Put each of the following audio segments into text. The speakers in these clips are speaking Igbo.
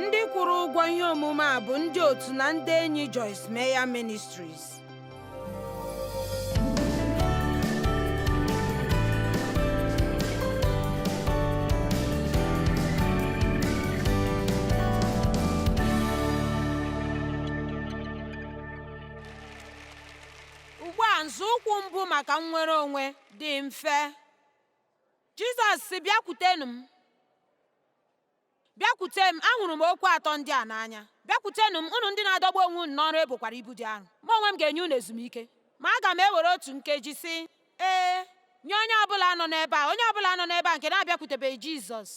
Ndị kwụrụ ụgwọ ihe omume a bụ ndị otu na ndị enyi Joyce Meyer Ministries. Ugbu a nzọụkwụ mbụ maka nnwere onwe dị mfe. Jizọs sị, Bịakwutenụ m. Bịakwute m, ahụrụ m okwu atọ ndị a n'anya. Bịakwutenụ m, unu ndị na-adọgbu onwe unu n'ọrụ e bokwara ibu dị arọ. Mụ onwe m ga-enye unu ezumike. Ma aga m ewere otu nkeji sị, Ee, nye onye ọ bụla nọ n'ebe a, onye ọ bụla nọ n'ebe a nke na-abịakwutebeghị Jizọs.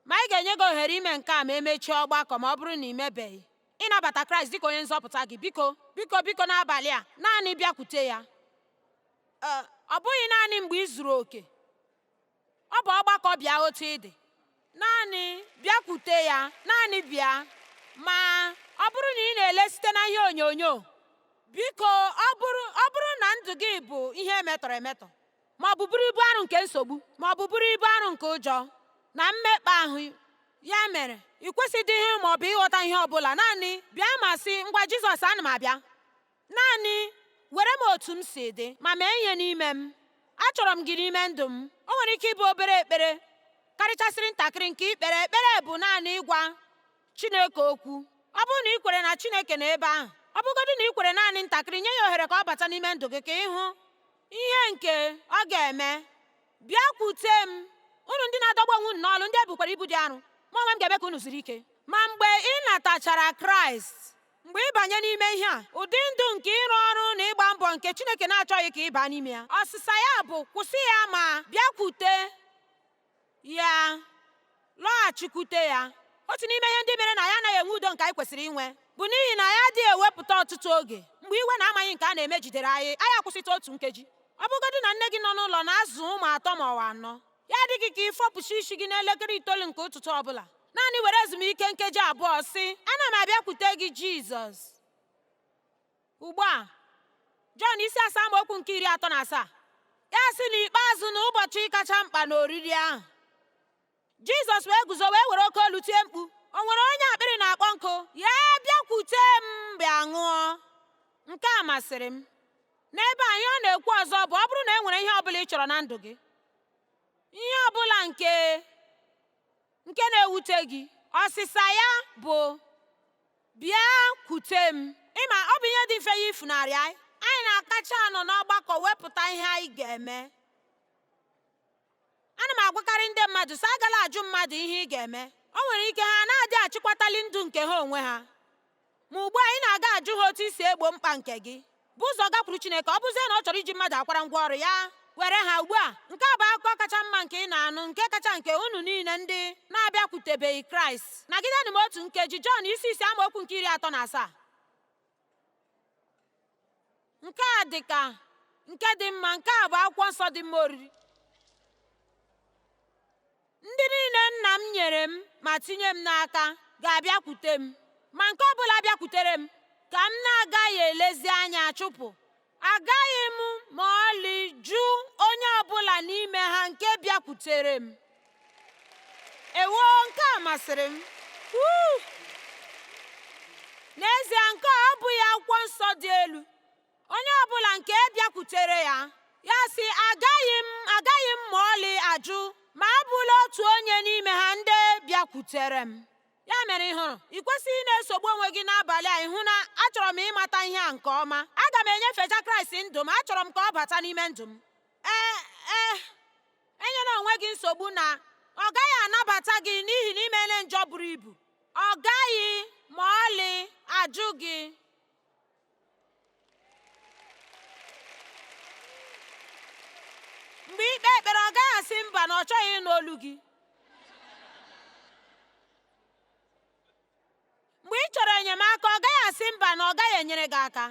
Ma anyị ga-enye gị ohere ime nke a ma e mechie ọgbakọ ma ọ bụrụ na ị mebeghị ịnabata Kraịst dịka onye nzọpụta gị. Biko, biko, biko n'abalị a, naanị bịakwute ya. Ọ bụghị naanị mgbe ị zuru oke. Ọ bụ ọgbakọ bịa otu ị dị. Naanị bịakwute ya, naanị bịa. Ma ọ bụrụ na ị na-ele site na ihe onyonyo, biko ọ bụrụ ọ bụrụ na ndụ gị bụ ihe emetọrọ emetọ, ma ọ bụ bụrụ ibu arụ nke nsogbu, ma ọ bụ bụrụ ibu arụ nke ụjọ na mmekpa ahụ, ya mere ị kwesịdịghị ma ọ bụ ịghọta ihe ọ bụla, naanị bịa ma sị, ngwa Jizọs, ana m abịa. Naanị were m otu m si dị ma mee ihe n'ime m. Achọrọ m gị n'ime ndụ m. O nwere ike ịbụ obere ekpere karịchasịrị ntakịrị nke i kpere. Ekpere bụ naanị ịgwa Chineke okwu. Ọ bụrụ na ị kwere na Chineke nọ ebe ahụ, ọ bụgodị na ị kwere naanị ntakịrị, nye ya ohere ka ọ bata n'ime ndụ gị ka ị hụ ihe nke ọ ga-eme. Bịakwute m, unu ndị na-adọgbu onwe unu n'ọlụ, ndị e bukwara ibu dị arọ, mụ onwe m ga-eme ka unu zuru ike. Ma mgbe ị natachara Kraịst, mgbe ị banye n'ime ihe a, ụdị ndụ nke ịrụ ọrụ na ịgba mbọ nke Chineke na-achọghị ka ị baa n'ime ya, ọsịsa ya bụ kwụsị ya ma bịakwute ya, lọghachikwute ya. Otu n'ime ihe ndị mere na anyị anaghị enwe udo nke anyị kwesịrị inwe bụ n'ihi na anyị adịghị ewepụta ọtụtụ oge. Mgbe iwe na amaghị nke a na-eme jidere anyị, anyị akwụsịtụ otu nkeji. Ọ bụgodị na nne gị nọ n'ụlọ na-azụ ụmụ atọ ma ọ bụ anọ, ya adịghị ka ịfọpụcha isi gị n'elekere itoolu nke ụtụtụ ọ bụla. Naanị were ezumike nkeji abụọ sị, Ana m abịakwute gị Jizọs. Ugbu a, Jọn isi asaa amaokwu nke 37, ya sị n'ikpeazụ na ụbọchị kacha mkpa n'oriri ahụ, Jizọs wee guzo wee were oke olu tie mkpu, O nwere onye akpịrị na-akpọ nkụ? Ya bịakwute m bịa ṅụọ. Nke a masịrị m. N'ebe a, ihe ọ na-ekwu ọzọ bụ ọ bụrụ na e nwere ihe ọ bụla ị chọrọ na ndụ gị, ihe ọ bụla nke nke na-ewute gị, ọsịsa ya bụ bịa kwute m. Ị ma, ọ bụ ihe dị mfe ya ifunarị anyị. Anyị na-akacha anọ n'ọgbakọ wepụta ihe anyị ga-eme. Ana m agwakarị ndị mmadụ sị agala ajụ mmadụ ihe ị ga-eme. O nwere ike ha na-adị achịkwatali ndụ nke ha onwe ha. Ma ugbu a ị na-aga ajụ ha otu i si egbo mkpa nke gị. Bu ụzọ gakwuru Chineke, ọ bụzie na ọ chọrọ iji mmadụ akwara ngwa ọrụ ya, were ha ugbu a. Nke a bụ akụkọ kacha mma nke ị na-anụ, nke kacha nke unu niile ndị na-abịakwutebeghị Kraịst. Nagidenụ m otu nkeji, Jọn isi ise amaokwu nke 37. Nke a dị ka nke dị mma, nke a bụ akwụkwọ nsọ dị mma oriri. Ndị niile nna m nyere m ma tinye m n'aka ga-abịakwute m, ma nke ọ bụla bịakwutere m ka m na-agaghị elezi anya chụpụ. Agaghị m ma ọlị jụ onye ọ bụla n'ime ha nke bịakwutere m. Ewo, nke a masịrị m. Wuu! N'ezie, nke a ọ bụghị akwụkwọ nsọ dị elu. Onye ọ bụla nke bịakwutere ya, ya sị, agaghị m, agaghị m ma ọlị ajụ ma abụla otu onye n'ime ha ndị bịakwutere m. Ya mere ị hụrụ, ị kwesịghị ịna-esogbu onwe gị n'abalị a ịhụ na achọrọ m ịmata ihe a nke ọma. Aga m enyefecha Kraịst ndụ m, achọrọ m ka ọ bata n'ime ndụ m. Ee, ee, enyela onwe gị nsogbu na ọ gaghị anabata gị n'ihi na i meela njọ buru ibu. Ọ gaghị ma ọlị ajụ gị. Mgbe i kpee ekpere, ọ gaghị asị mba na ọ chọghị ịnụ olu gị. Mgbe ị chọrọ enyemaka, ọ gaghị asị mba na ọ gaghị enyere gị aka.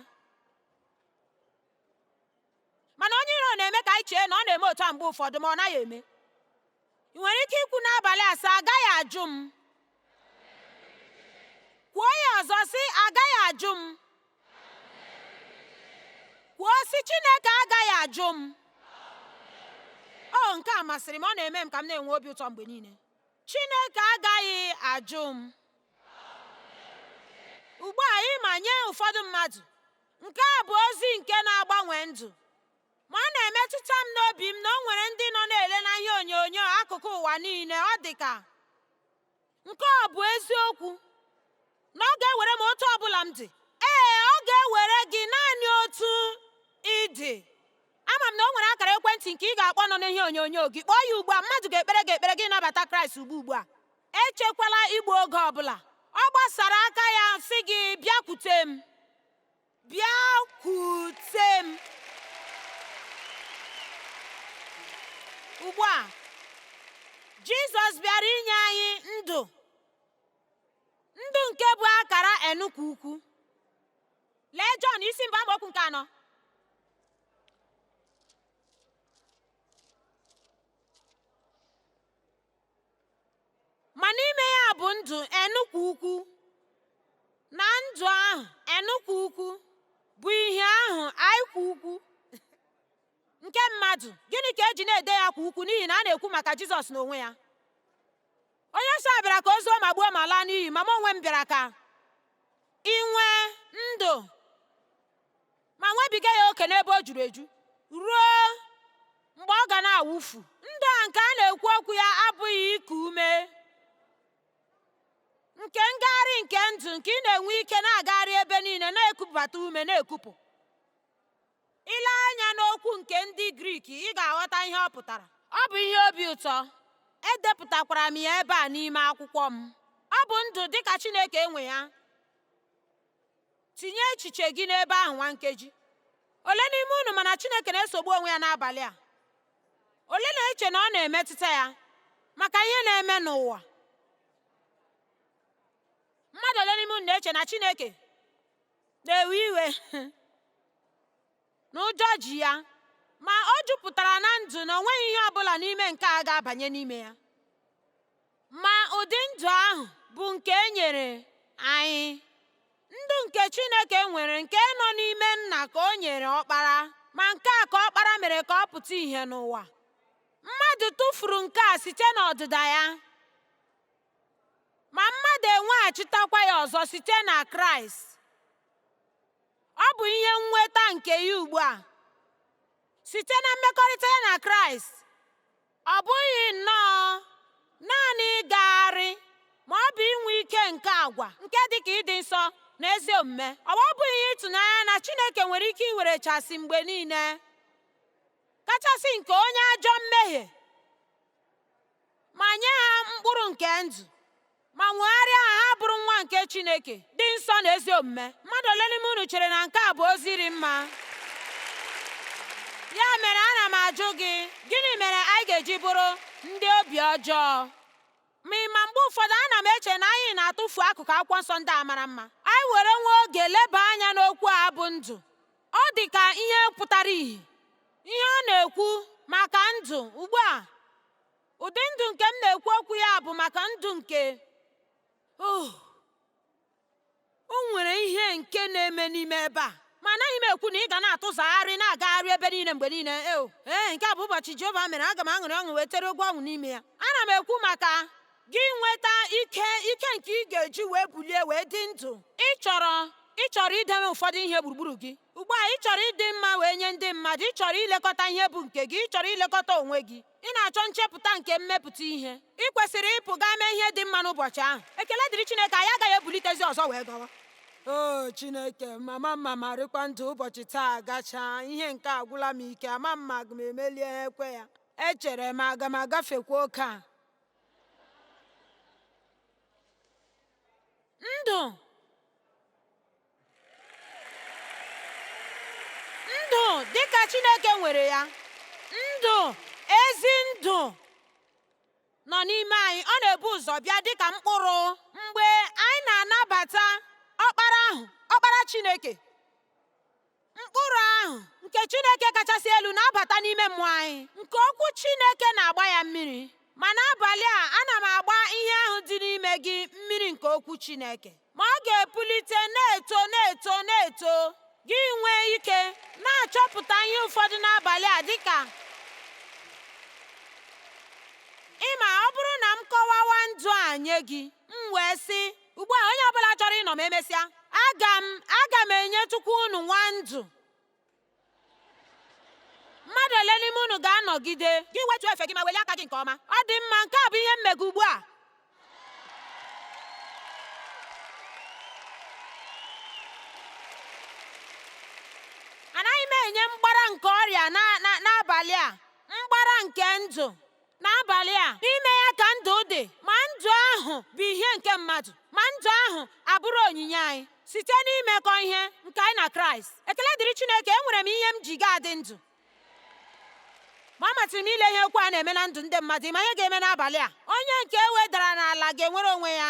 Mana onye iro na-eme ka anyị chee na ọ na-eme otu a mgbe ụfọdụ, ma ọ naghị eme. Ị nwere ike ikwu n'abalị a sị, agaghị ajụ m. Kwuo ya ọzọ sị, agaghị ajụ m. Kwuo sị, Chineke agaghị ajụ m. O, nke a masịrị m, ọ na-eme m ka m na-enwe obi ụtọ mgbe niile. Chineke agaghị ajụ m. Ugbu a ịma nye ụfọdụ mmadụ, nke a bụ ozi nke na-agbanwe ndụ. Ma ọ na-emetụta m n'obi m na o nwere ndị nọ na-ele na ihe onyonyo akụkụ ụwa niile. Ọ dị ka nke ọ bụ eziokwu na ọ ga-ewere m otu ọbụla m dị. Ee, ọ ga-ewere gị naanị otu ị dị. Ama m na o nwere akara ekwentị nke ị ga-akpọ nọ n'ihe onyonyo gị. Kpọọ ya ugbu a, mmadụ ga-ekpere gị ekpere gị nabata Kraịst ugbu ugbu a. Echekwala igbu oge ọbụla. Ọ gbasara aka ya sị gị, bịakwute m, bịakwute m. Ugbu a, Jizọs bịara inye anyị ndụ, ndụ nke bụ akara enukwu ukwu. Lee Jọn isi mbụ amaokwu nke 4. Ma n'ime ya bụ ndụ enukwu ukwu, na ndụ ahụ enukwu ukwu bụ ihe ahụ aikwu ukwu nke mmadụ. Gịnị ka eji na-ede ya kwa ukwu? N'ihi na a na-ekwu maka Jizọs n'onwe ya. Onye nsọ bịara ka o zuo ma gbuo ma laa n'iyi, ma m onwe m bịara ka ị nwee ndụ ma nwebiga ya oke n'ebe o juru eju ruo mgbe ọ ga na-awụfu. Ndụ a nke a na-ekwu okwu ya abụghị iku ume nke ngagharị nke ndụ nke ị na-enwe ike na-agagharị ebe niile, na-ekupụta ume, na-ekupụ. Ile anya n'okwu nke ndị Grik, ị ga-aghọta ihe ọ pụtara. Ọ bụ ihe obi ụtọ. Edepụtakwara m ya ebe a n'ime akwụkwọ m. Ọ bụ ndụ dịka Chineke enwe ya. Tinye echiche gị n'ebe ahụ nwa nkeji. Ole n'ime unu mana Chineke na-esogbu onwe ya n'abalị a? Ole na-eche na ọ na-emetụta ya maka ihe na-eme n'ụwa? Mmadụ ole n'ime unu na-eche na Chineke na-ewe iwe na ụjọ ji ya, ma o jupụtara na ndụ na o nweghị ihe ọbụla n'ime nke a ga-abanye n'ime ya? Ma ụdị ndụ ahụ bụ nke e nyere anyị. Ndụ nke Chineke nwere, nke nọ n'ime nna, ka o nyere ọkpara, ma nke a ka ọkpara mere ka ọ pụta ìhè n'ụwa. Mmadụ tụfuru nke a site n'ọdịda ya, ma mmadụ enweghachitakwa ya ọzọ site na Kraịst. Ọ bụ ihe nnweta nke ya ugbu a site na mmekọrịta ya na Kraịst. Ọ bụghị nnọọ naanị ịgagharị ma ọ bụ inwe ike nke agwa nke dị ka ịdị nsọ na ezi omume. Ọ bụghị ihe ịtụnanya na Chineke nwere ike iwerechasị mgbe niile, kachasị nke onye ajọ mmehie, ma nye ha mkpụrụ nke ndụ, ma nwegharịa ha, ha bụrụ nwa nke Chineke dị nsọ na ezi omume. Mmadụ ole n'ime unu chere na nke a bụ ozi dị mma? Ya mere ana m ajụ gị, gịnị mere anyị ga-eji bụrụ ndị obi ọjọọ? Ma ị ma, mgbe ụfọdụ ana m eche na anyị na-atụfu akụkụ akwụkwọ nsọ ndị a mara mma. Anyị were nwa oge leba anya n'okwu a bụ ndụ. Ọ dị ka ihe pụtara ìhè. Ihe ọ na-ekwu maka ndụ ugbu a, ụdị ndụ nke m na-ekwu okwu ya bụ maka ndụ nke o nwere ihe nke na-eme n'ime ebe a. Ma anaghị m ekwu na ị ga na-atụzagharị na-agagharị ebe niile mgbe niile. Ee, nke a bụ ụbọchị Jehova mere, aga m aṅụrị ọṅụ wee tere egwu ọṅụ n'ime ya. Ana m ekwu maka gị nweta ike, ike nke ị ga-eji wee bulie wee dị ndụ. Ị chọrọ idebe ụfọdụ ihe gburugburu gị ugbu a. Ị chọrọ ịdị mma wee nye ndị mmadụ. Ị chọrọ ilekọta ihe bụ nke gị. Ị chọrọ ilekọta onwe gị. Ị na-achọ nchepụta nke mmepụta ihe. Ị kwesịrị ịpụ gaa mee ihe dị mma n'ụbọchị ahụ. Ekele dịrị Chineke, anyị agaghị ebulitezi ọzọ wee gawa. O Chineke, mama mma marịkwa ndụ ụbọchị taa gachaa. Ihe nke agwụla m ike, ama mma aga m emelie ekwe ya. Echere m aga m agafekwa oke a. Ndụ ndụ dịka Chineke nwere ya. Ndụ, ezi ndụ nọ n'ime anyị. Ọ na-ebu ụzọ bịa dịka mkpụrụ mgbe anyị na-anabata ọkpara ahụ, ọkpara Chineke. Mkpụrụ ahụ nke Chineke kachasị elu na-abata n'ime mmụọ anyị, nke okwu Chineke na-agba ya mmiri. Ma n'abalị a, ana m agba ihe ahụ dị n'ime gị mmiri nke okwu Chineke. Ma ọ ga-epulite, na-eto, na-eto, na-eto. Gị nwee ike na-achọpụta ihe ụfọdụ n'abalị a dịka ịma. Ọ bụrụ na m kọwawa ndụ a nye gị, m wee sị ugbu a, onye ọbụla chọrọ ịnọ ma emesịa, Aga m aga m enyetụkwa unu nwa ndụ. Mmadụ ole n'ime unu ga-anọgide? Gị wetuo efe gị ma welie aka gị nke ọma. Ọ dị mma, nke a bụ ihe mmega ugbu a. Anaghị m enye mgbara nke ọrịa n'abalị a, mgbara nke ndụ n'abalị a. N'ime ya ka ndụ dị, ma ndụ ahụ bụ ihe nke mmadụ, ma ndụ ahụ abụrụ onyinye anyị site n'imekọ ihe nke anyị na Kraịst. Ekele dịrị Chineke, enwere m ihe m ji ga-adị ndụ. Ma amasịrị m ile ihe okwu a na-eme na ndụ ndị mmadụ. Ma ihe ga-eme n'abalị a, onye nke e wedara n'ala ga-enwere onwe ya.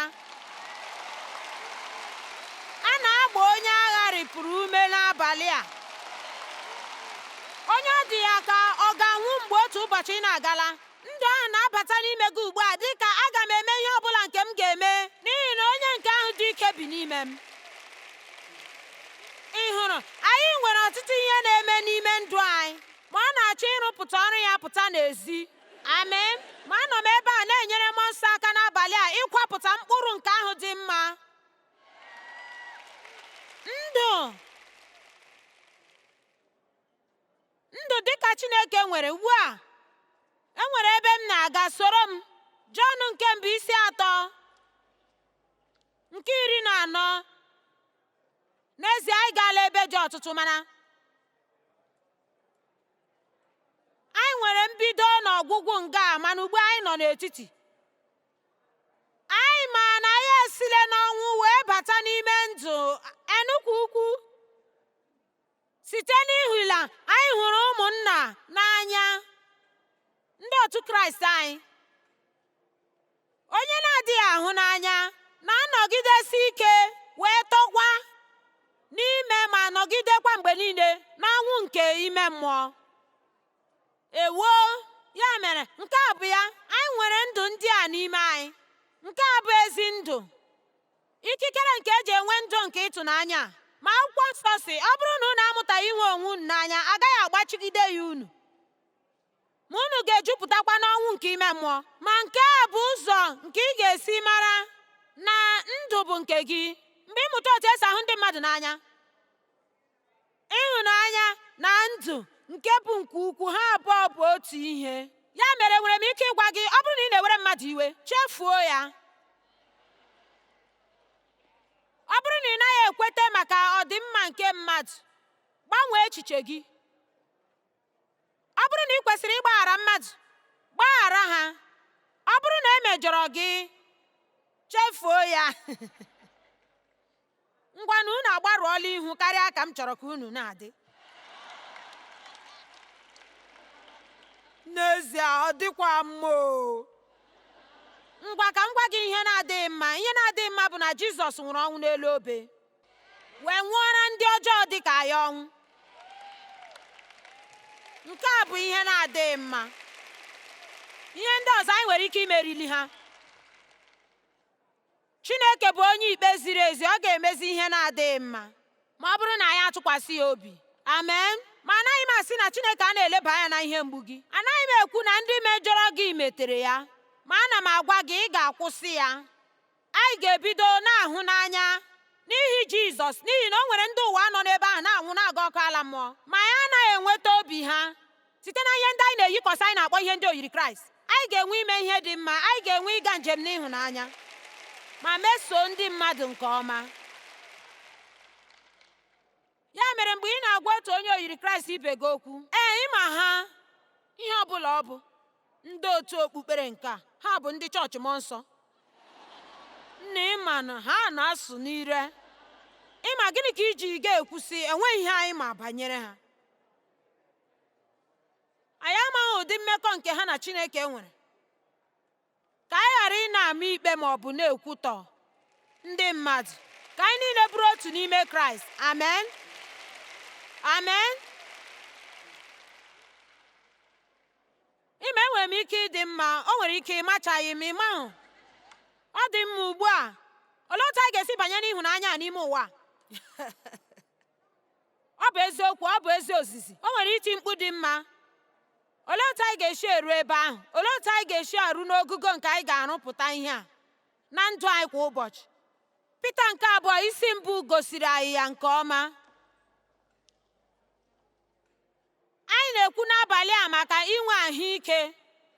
A na-agba onye agha rịpụrụ ume n'abalị a. Onye ọ dị ya ka ọ ga-anwụ mgbe otu ụbọchị na-agala, ndụ ahụ na-abata n'ime gị ugbu a dị ka aga m eme ihe ọ bụla nke m ga-eme, n'ihi na onye nke ahụ dị ike bi n'ime m. Ị hụrụ, anyị nwere ọtụtụ ihe na-eme n'ime ndụ anyị, ma ọ na-achọ ịrụpụta ọrụ ya pụta n'ezi. Amen. Ma anọ m ebe a na-enyere mmụọ nsọ aka n'abalị a ịkwapụta mkpụrụ nke ahụ dị mma. Ndụ ndụ dịka Chineke nwere ugbu a. Enwere ebe m na-aga, soro m. Jọn nke mbụ isi 3 nke 14. N'ezie anyị gaala ebe dị ọtụtụ, mana anyị nwere mbido na ọgwụgwụ nga a, mana ugbu a anyị nọ n'etiti. Anyị ma na anyị esile n'ọnwụ wee bata n'ime ndụ enukwu ukwu. Site n'ihụla anyị hụrụ ụmụnna n'anya, ndị otu Kraịst anyị. Onye na-adịghị ahụ n'anya na-anọgidesi ike wee tọkwa n'ime ma nọgidekwa mgbe niile n'ọnwụ nke ime mmụọ. Ewo, ya mere nke a bụ ya. Anyị nwere ndụ ndị a n'ime anyị. Nke a bụ ezi ndụ, ikikere nke eji enwe ndụ nke ịtụnanya. Ma akwụkwọ nsọ si, ọ bụrụ na unu amụtaghị inwe onwe unu n'anya, agaghị agbachigide ya unu, ma unu ga-ejupụtakwa n'ọnwụ nke ime mmụọ. Ma nke a bụ ụzọ nke ị ga-esi mara na ndụ bụ nke gị. Mgbe ị mụta otu esi ahụ ndị mmadụ n'anya, ịhụnanya na ndụ nke bụ nke ukwu, ha abụọ bụ otu ihe. Ya mere enwere m ike ịgwa gị, ọ bụrụ na ị na-ewere mmadụ iwe, chefuo ya. Ọ bụrụ na ị naghị ekweta maka ọdịmma nke mmadụ, gbanwee echiche gị. Ọ bụrụ na ị kwesịrị ịgbaghara mmadụ, gbaghara ha. Ọ bụrụ na e mejọrọ gị, chefuo ya. Ngwanụ, unu agbarụọla ihu karịa ka m chọrọ ka unu na-adị. N'ezie, ọ dịkwa mma o. Ngwa, ka m gwa gị ihe na-adịghị mma. Ihe na-adịghị mma bụ na Jizọs nwụrụ ọnwụ n'elu obe, wee nwụọra ndị ọjọọ dị ka ya ọnwụ. Nke a bụ ihe na-adịghị mma. Ihe ndị ọzọ anyị nwere ike imerili ha. Chineke bụ onye ikpe ziri ezi, ọ ga-emezi ihe na-adịghị mma ma ọ bụrụ na anyị atụkwasị ya obi. Amen. Ma anaghị m asị na Chineke a na-eleba anya na ihe mgbu gị. Anaghị m ekwu na ndị mejọrọ gị metere ya, ma ana m agwa gị, ị ga-akwụsị ya. Anyị ga-ebido na-ahụ n'anya n'ihi Jizọs, n'ihi na o nwere ndị ụwa nọ n'ebe ahụ na-anwụ na-aga ọkụ ala mmụọ, ma anyị anaghị enweta obi ha site na ihe ndị anyị na-eyikwasị anyị na-akpọ ihe ndị oyiri Kraịst. Anyị ga-enwe ime ihe dị mma, anyị ga-enwe ịga njem n'ịhụnanya, ma mesoo ndị mmadụ nke ọma. Ya mere mgbe ị na-agwa otu onye oyiri Kraịst ibe gị okwu, ee, ịma ha ihe ọ bụla ọ bụ, ndị otu okpukpere nke a, ha bụ ndị chọọchị mmụọ nsọ. Nna, ịma na ha na-asụ n'ire. Ịma gịnị ka iji ga-ekwusị enweghị ihe anyị ma banyere ha. Anyị amaghị ụdị mmekọ nke ha na Chineke nwere. Ka anyị ghara ị na-ama ikpe ma ọ bụ na-ekwutọ ndị mmadụ. Ka anyị niile bụrụ otu n'ime Kraịst. Amen. Amen. Ịma, enwere m ike ịdị mma, o nwere ike ịmachaghị m, ịmahụ. Ọ dị mma ugbu a. Olee otu anyị ga-esi banye n'ịhụnanya a n'ime ụwa? Ọ bụ eziokwu, ọ bụ ezi ozizi. O nwere iti mkpu dị mma. Olee otu anyị ga-esi eru ebe ahụ? Olee otu anyị ga-esi arụ n'ogugo nke anyị ga-arụpụta ihe a na ndụ anyị kwa ụbọchị? Pita nke abụọ isi mbụ gosiri anyị ya nke ọma. Anyị na-ekwu n'abalị a maka inwe ahụike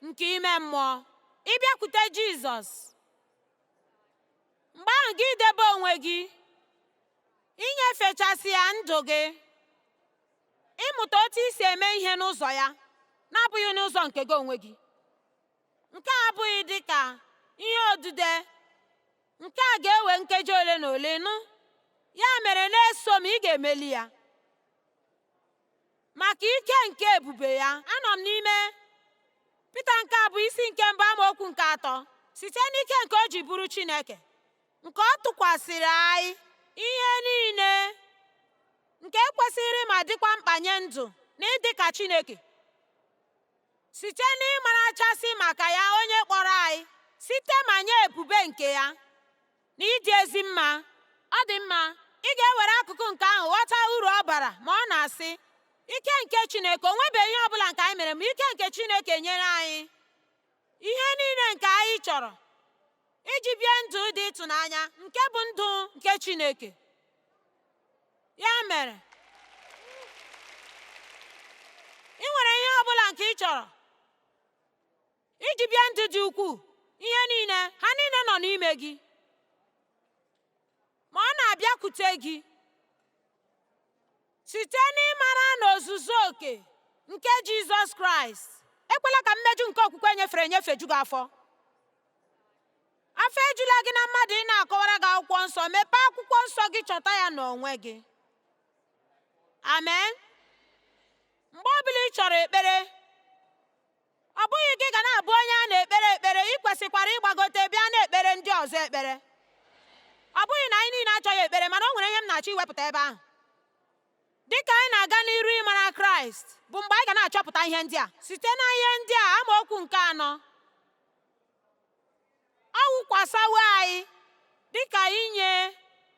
nke ime mmụọ. Ịbịakwute Jizọs. Mgbe ahụ gị debe onwe gị, inyefechasị ya ndụ gị, ịmụta otu i si eme ihe n'ụzọ ya, na-abụghị n'ụzọ nke gị onwe gị. Nke a abụghị dị ka ihe odide. Nke a ga-ewe nkeji ole na ole nụ. Ya mere na-eso m, ị ga-emeli ya. Maka ike nke ebube ya, anọ m n'ime Pita nke abụọ isi nke mbụ amaokwu nke atọ. Site n'ike nke o ji bụrụ Chineke, nke ọ tụkwasịrị anyị ihe niile nke kwesịrị ma dịkwa mkpa nye ndụ na ịdị ka Chineke. Site n'ịmarachasị maka ya onye kpọrọ anyị site ma nye ebube nke ya na ịdị ezi mma. Ọ dị mma, ị ga-ewere akụkụ nke ahụ ghọta uru ọ bara ma ọ na-asị, Ike nke Chineke, o nwebeghị ihe ọ bụla nke anyị mere, ma ike nke Chineke nyere anyị ihe niile nke anyị chọrọ iji bie ndụ dị ịtụnanya, nke bụ ndụ nke Chineke. Ya mere, ị nwere ihe ọ bụla nke ị chọrọ iji bie ndụ dị ukwuu, ihe niile, ha niile nọ n'ime gị. Ma ọ na-abịakwute gị site n'ịmara n'ozuzu oke nke Jizọs Kraịst. Ekwela ka mmeju nke okwukwe nyefere enyefe ju gị afọ. Afọ ejula gị na mmadụ ị na-akọwara gị akwụkwọ nsọ. Mepee akwụkwọ nsọ gị chọta ya n'onwe gị. Amen. Mgbe ọ bụla ị chọrọ ekpere, ọ bụghị gị ga na-abụ onye a na-ekpere ekpere, ị kwesịkwara ịgbagote bịa na-ekpere ndị ọzọ ekpere. Ọ bụghị na anyị niile achọghị ekpere, mana o nwere ihe m na-achọ iwepụta ebe ahụ. Dị ka anyị na-aga n'iru ịmara Kraịst bụ mgbe anyị ga na-achọpụta ihe ndị a. Site na ihe ndị a, amaokwu nke anọ, ọ wụkwasawo anyị dị ka inye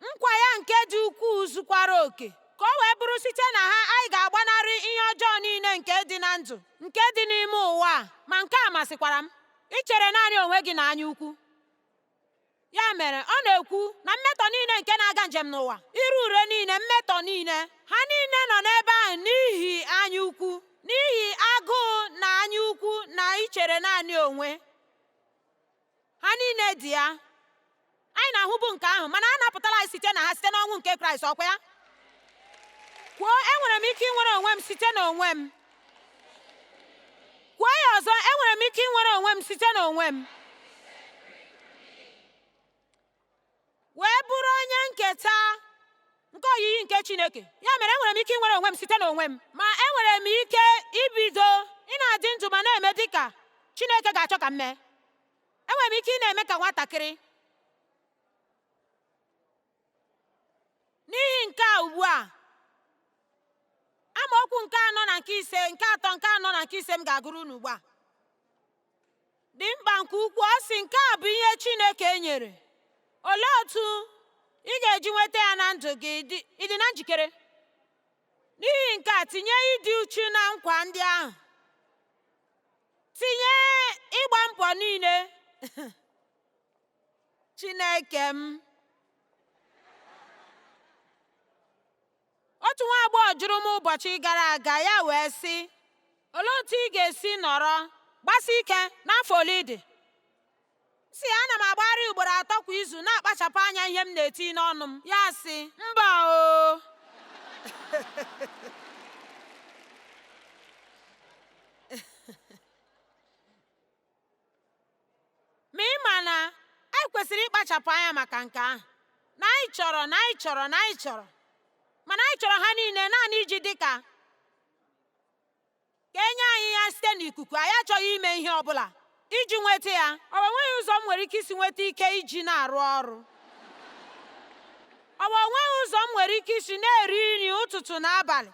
nkwa ya nke dị ukwuu zukwara oke, ka o wee bụrụ site na ha anyị ga-agbanarị ihe ọjọọ niile nke dị na ndụ nke dị n'ime ụwa a. Ma nke a masịkwara m, ichere naanị onwe gị na anya ukwu. Ya mere, ọ na-ekwu na mmetọ niile nke na-aga njem n'ụwa, ire ure niile, mmetọ niile, ha niile nọ n'ebe ahụ n'ihi anya ukwu, n'ihi agụụ na anya ukwu na ichere naanị onwe. Ha niile dị ya. Anyị na-ahụbu nke ahụ, mana a napụtala anyị site na ha site n'ọnwụ nke Kraịst, ọkwa ya? Kwuo, enwere m ike inwere onwe m site n'onwe m. Kwuo ya ọzọ, enwere m ike inwere onwe m site n'onwe m. Wee bụrụ onye nketa nke oyiyi nke Chineke. Ya mere enwere m ike inwere onwe m site n'onwe m. Ma enwere m ike ibido ị na-adị ndụ ma na-eme dị ka Chineke ga-achọ ka m mee. Enwere m ike ị na-eme ka nwatakịrị. N'ihi nke a ugbu a, amaokwu nke anọ na nke ise, nke atọ nke anọ na nke ise m ga-agụrụ unu ugbu a dị mkpa nke ukwuu. Ọ sị nke a bụ ihe Chineke nyere. Olee otu ị ga-eji nweta ya na ndụ gị? Ị dị na njikere? N'ihi nke a, tinye ịdị uchu na nkwa ndị ahụ. Tinye ịgba mbọ niile. Chineke m. Otu nwa agbọghọ jụrụ m ụbọchị gara aga, ya wee sị, olee otu ị ga-esi nọrọ gbasie ike n'afọ ole ị dị? M sị ya, ana m agbagharị ugboro atọ kwa izu na-akpachapụ anya ihe m na-eti n'ọnụ m. Ya sị, mba o. Ma ị ma na anyị kwesịrị ịkpachapụ anya maka nke ahụ, na anyị chọrọ, na anyị chọrọ, na anyị chọrọ, mana anyị chọrọ ha niile naanị iji dị ka ka enye anyị ya site n'ikuku. Anyị achọghị ime ihe ọ bụla iji nweta ya. Ọ bụ enweghị ụzọ m nwere ike isi nweta ike iji na-arụ ọrụ. Ọ bụ enweghị ụzọ m nwere ike isi na-eri nri ụtụtụ na abalị,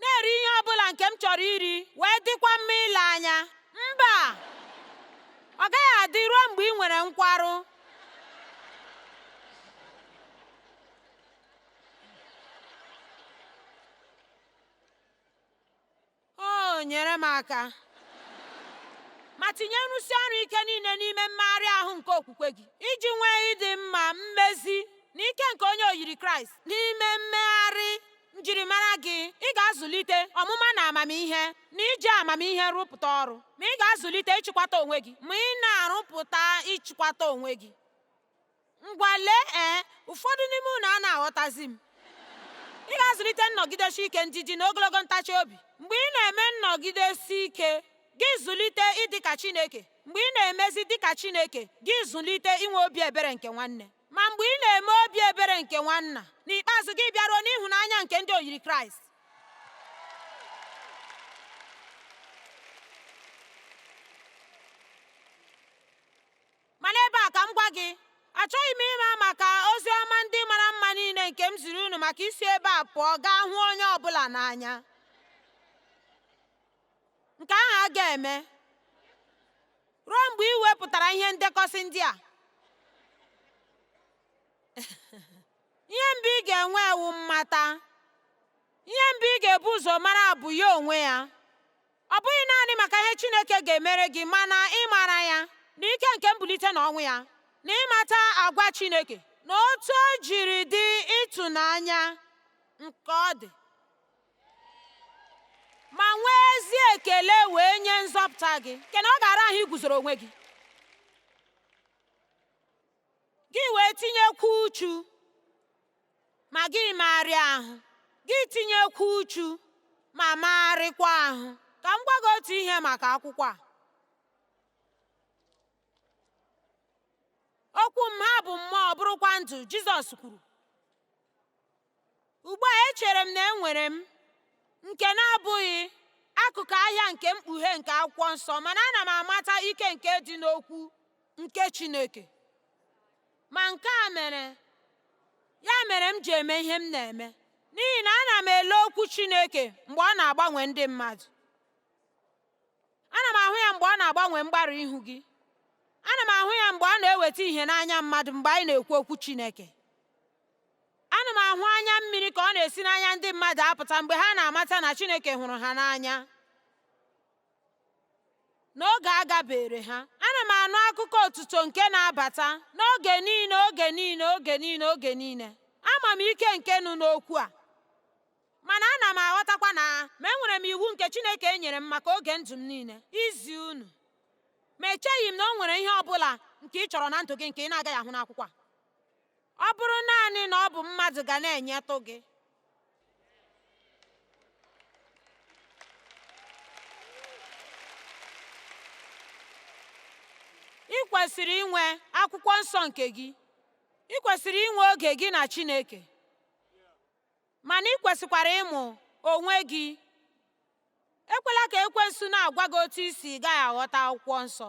na-eri ihe ọ bụla nke m chọrọ iri wee dịkwa mma ile anya. Mba, ọ gaghị adị ruo mgbe ị nwere nkwarụ. O nyere m aka. Ma tinye nrụsi ọrụ ike niile n'ime mmegharị ahụ nke okwukwe gị iji nwee ịdị mma, mmezi na ike Kraịst n'ime mmegharị njirimara gị. Ị ga-azụlite ọmụma na amamihe na iji amamihe rụpụta ọrụ, ma ị ga-azụlite ịchịkwata onwe gị ma ị na-arụpụta ịchịkwata onwe gị. Ngwa lee, ee, ụfọdụ n'ime unu a na-aghọtazi m. Ị ga-azụlite nnọgidesi ike, ndidi na ogologo ntachi obi. Mgbe ị na-eme nnọgidesi ike gị, zụlite ịdị ka Chineke. Mgbe ị na-emezi dịka Chineke gị, zụlite inwe obi ebere nke nwanne. Ma mgbe ị na-eme obi ebere nke nwanna, n'ikpeazụ gị bịaruo n'ịhụnanya nke ndị oyiri Kraịst. Mana ebe a ka m gwa gị, achọghị m ịma maka ozi ọma ndị mara mma niile nke m ziri unu maka isi ebe a pụọ gaa hụ onye ọbụla n'anya. Nke ahụ a ga-eme ruo mgbe ị wepụtara ihe ndekọsị ndị a. Ihe mbụ ị ga-enwe ewu mmata. Ihe mbụ ị ga-ebu ụzọ mara bụ ya onwe ya. Ọ bụghị naanị maka ihe Chineke ga-emere gị, mana ịmara ya na ike nke mbulite na ọnwụ ya, na ịmata agwa Chineke na otu o jiri dị ịtụnanya nke ọ dị, ma nwee ezi ekele wee nye nzọpụta gị, nke na ọ ga-ara ahụ iguzoro onwe gị. Gị wee tinyekwu uchu ma gị megharịa ahụ. Gị tinyekwu uchu ma megharịkwa ahụ. Ka m gwa gị otu ihe maka akwụkwọ a. Okwu m ha bụ mmụọ bụrụkwa ndụ, Jizọs kwuru. Ugbu a echere m na enwere m nke na-abụghị akụkụ ahịa nke mkpughe nke akwụkwọ nsọ, mana ana m amata ike nke dị n'okwu nke Chineke. Ma nke a mere, ya mere m ji eme ihe m na-eme, n'ihi na ana m ele okwu Chineke mgbe ọ na-agbanwe ndị mmadụ. Ana m ahụ ya mgbe ọ na-agbanwe mgbarụ ihu gị. Ana m ahụ ya mgbe ọ na-eweta ìhè n'anya mmadụ mgbe anyị na-ekwu okwu Chineke. Ana m ahụ anya mmiri ka ọ na-esi n'anya ndị mmadụ apụta mgbe ha na-amata na Chineke hụrụ ha n'anya n'oge agabere ha. Ana m anụ akụkọ otuto nke na-abata n'oge niile, oge niile, oge niile, oge niile. Ama m ike nke nụ n'okwu a, mana ana m aghọtakwa na ma enwere m iwu nke Chineke nyere m maka oge ndụ m niile izi unu. Ma echeghị m na o nwere ihe ọ bụla nke ị chọrọ na ndụ gị nke ị na-agaghị ahụ n'akwụkwọ a. Ọ bụrụ naanị na ọ bụ mmadụ ga na-enyetụ gị. Ị kwesịrị inwe akwụkwọ nsọ nke gị. Ị kwesịrị inwe oge gị na Chineke. Mana ị kwesịkwara ịmụ onwe gị. Ekwela ka ekwensu na-agwa gị otu isi ị gaghị aghọta akwụkwọ nsọ.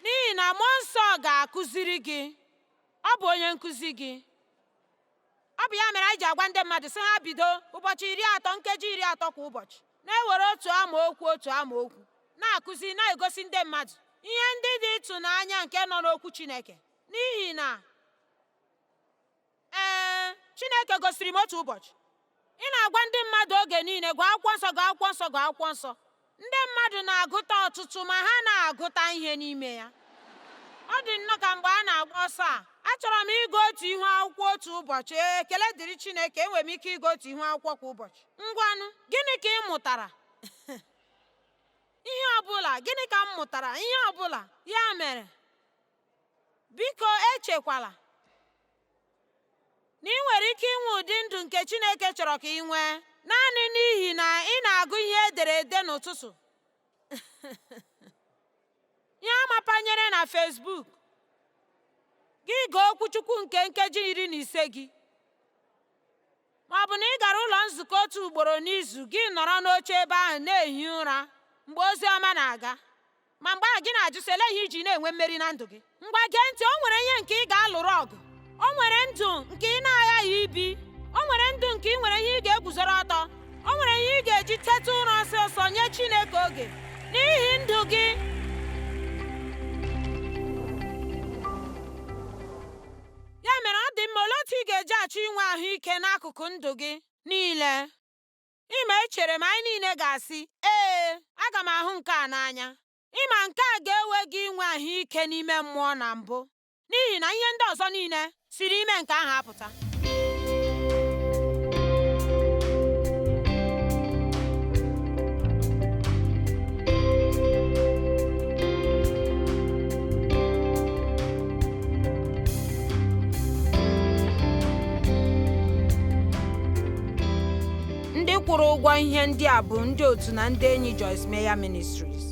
N'ihi na mmụọ nsọ ga-akụziri gị. Ọ bụ onye nkụzi gị. Ọ bụ ya mere anyị ji agwa ndị mmadụ sị ha bido ụbọchị 30, nkeji 30 kwa ụbọchị, na-ewere otu amaokwu otu amaokwu na-akụzi, na-egosi ndị mmadụ ihe ndị dị ịtụnanya nke nọ n'okwu Chineke. N'ihi na ee, Chineke gosiri m otu ụbọchị. Ị na-agwa ndị mmadụ oge niile, gụọ akwụkwọ nsọ, gụọ akwụkwọ nsọ, gụọ akwụkwọ nsọ. Ndị mmadụ na-agụta ọtụtụ ma ha na-agụta ihe n'ime ya. Ọ dị nnọọ ka mgbe a na-agba ọsọ a. Achọrọ m ịgụ otu ihu akwụkwọ otu ụbọchị. Ee, ekele dịrị Chineke, enwere m ike ịgụ otu ihu akwụkwọ kwa ụbọchị. Ngwanụ, gịnị ka ị mụtara? Ihe ọbụla. Gịnị ka m mụtara? Ihe ọbụla. Ya mere, biko echekwala na ị nwere ike inwe ụdị ndụ nke Chineke chọrọ ka ị nwee naanị n'ihi na ị na-agụ ihe edere ede n'ụtụtụ. Ihe amapanyere na Facebook, gị gụọ okwuchukwu nke nkeji 15 gị, ma ọ bụ na ị gara ụlọ nzukọ otu ugboro n'izu, gị nọrọ n'oche ebe ahụ na-ehi ụra mgbe ozi ọma na-aga. Ma mgbe ahụ gị na-ajụ sị, elee ihe iji na-enwe mmeri na ndụ gị? Ngwa gee ntị, o nwere ihe nke ị ga-alụrụ ọgụ. O nwere ndụ nke ị na-aghaghị ibi. O nwere ndụ nke ị nwere ihe ị ga-eguzoro ọtọ. O nwere ihe ị ga-eji teta ụra ọsịsọ nye Chineke oge n'ihi ndụ gị. Ya mere ọ dị mma, olee otu ị ga-eji achọ inwe ahụike n'akụkụ ndụ gị niile? Ịma echere m anyị niile ga-asị, ee, aga m ahụ nke a n'anya. Ịma nke a ga-ewe gị inwe ahụike n'ime mmụọ na mbụ. N'ihi na ihe ndị ọzọ niile si n'ime nke ahụ apụta. Ndị kwụrụ ụgwọ ihe ndị a bụ ndị otu na ndị enyi Joyce Meyer Ministries.